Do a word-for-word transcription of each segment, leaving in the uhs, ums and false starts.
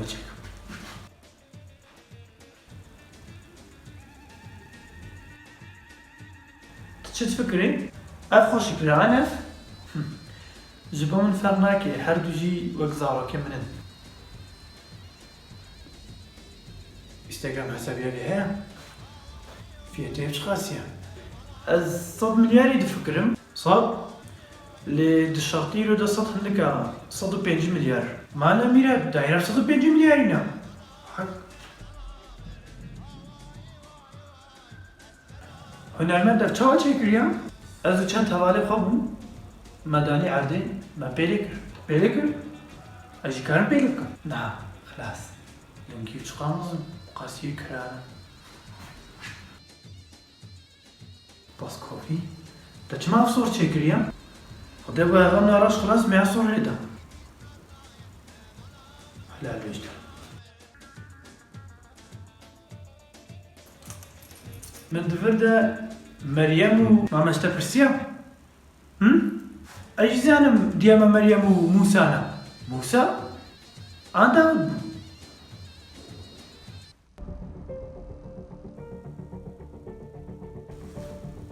Çek. Tu çi difikirî? Ev xweşik li Enef? Hm. Ji bo min ferq nake, her du jî wek zarokên min in. Instagram hesabî wî heye? Fiyetê çiqas ye? Ez sed milyarî difikirim. Sed? Lê di şertî îro de sed hindik e, sed û pêncî milyar. Ma ne mîre, daîre sed û pêncî milyarî ne. Hak. Hunermend, ev çawa çêkiriye? Ez û çend hevalê xwe bûn, me danî erdê, me pêlê kir. Pêlê kir? Ez jî karim pêlê bikim? Na, xilas. Lingî û çiqa mezin, qasiyê kirane. Paskovî, te çima ev sor çêkiriye? Xwedê bo ev naraş xilas me ya sor lê da. Helal bêjte. Min di vir de Meryem û Mameş te pirsiya? Hm? Ez jî zanim diya me Meryem û Mûsa ne. Mûsa? An Dawid bû.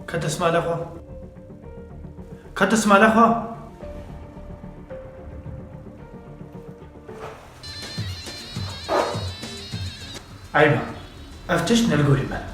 Ke desmala xwe. Ke desmala xwe. Eyba. Ev tişt ne li gorî me.